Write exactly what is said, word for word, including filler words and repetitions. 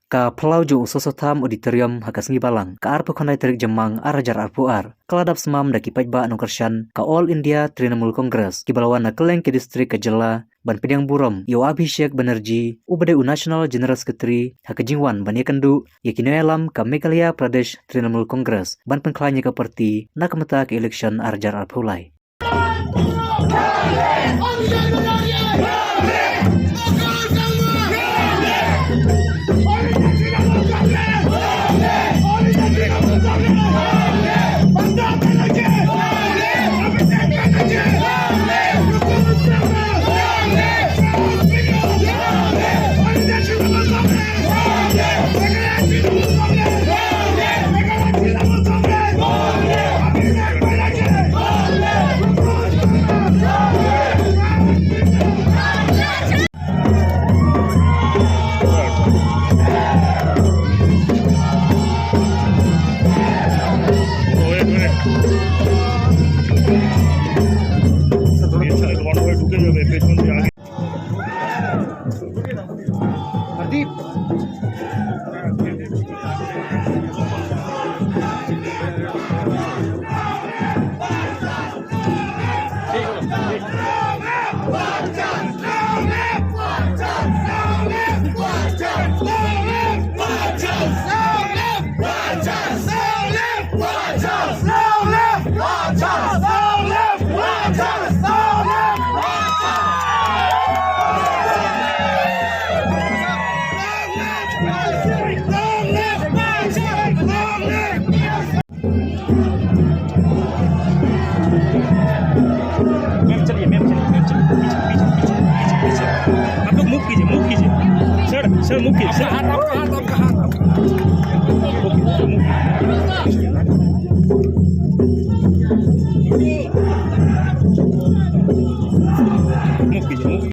Ka phyllaw jong u Soso Tham Auditorium ha ka sngi Balang, ka arphew khyndai tarik Jymmang ar hajar arphew ar, ka la dap smam da ki paidbah nongkyrshan ka All India Trinamool Congress, kiba la wan na kylleng ki district ka jylla, ban pdiang burom ïa u Abhishek Banerjee, uba dei u National General Secretary, ha ka jingwan ban ïakynduh ïa ki nongïalam ka Meghalaya Pradesh Trinamool Congress, ban pynkhlaiñ ïa ka party na ka bynta ka election ar hajar arphew lai. मैम चलिए, मैम चलिए, मैम चलिए, पीछे, पीछे, पीछे, पीछे, पीछे। आप लोग मूव कीजिए, मूव कीजिए। सर, सर, मूव कीजिए, सर। आपका हाथ, आपका हाथ, आपका हाथ। ओके, ओके, मूव कीजिए। मूव कीजिए, मूव कीजिए।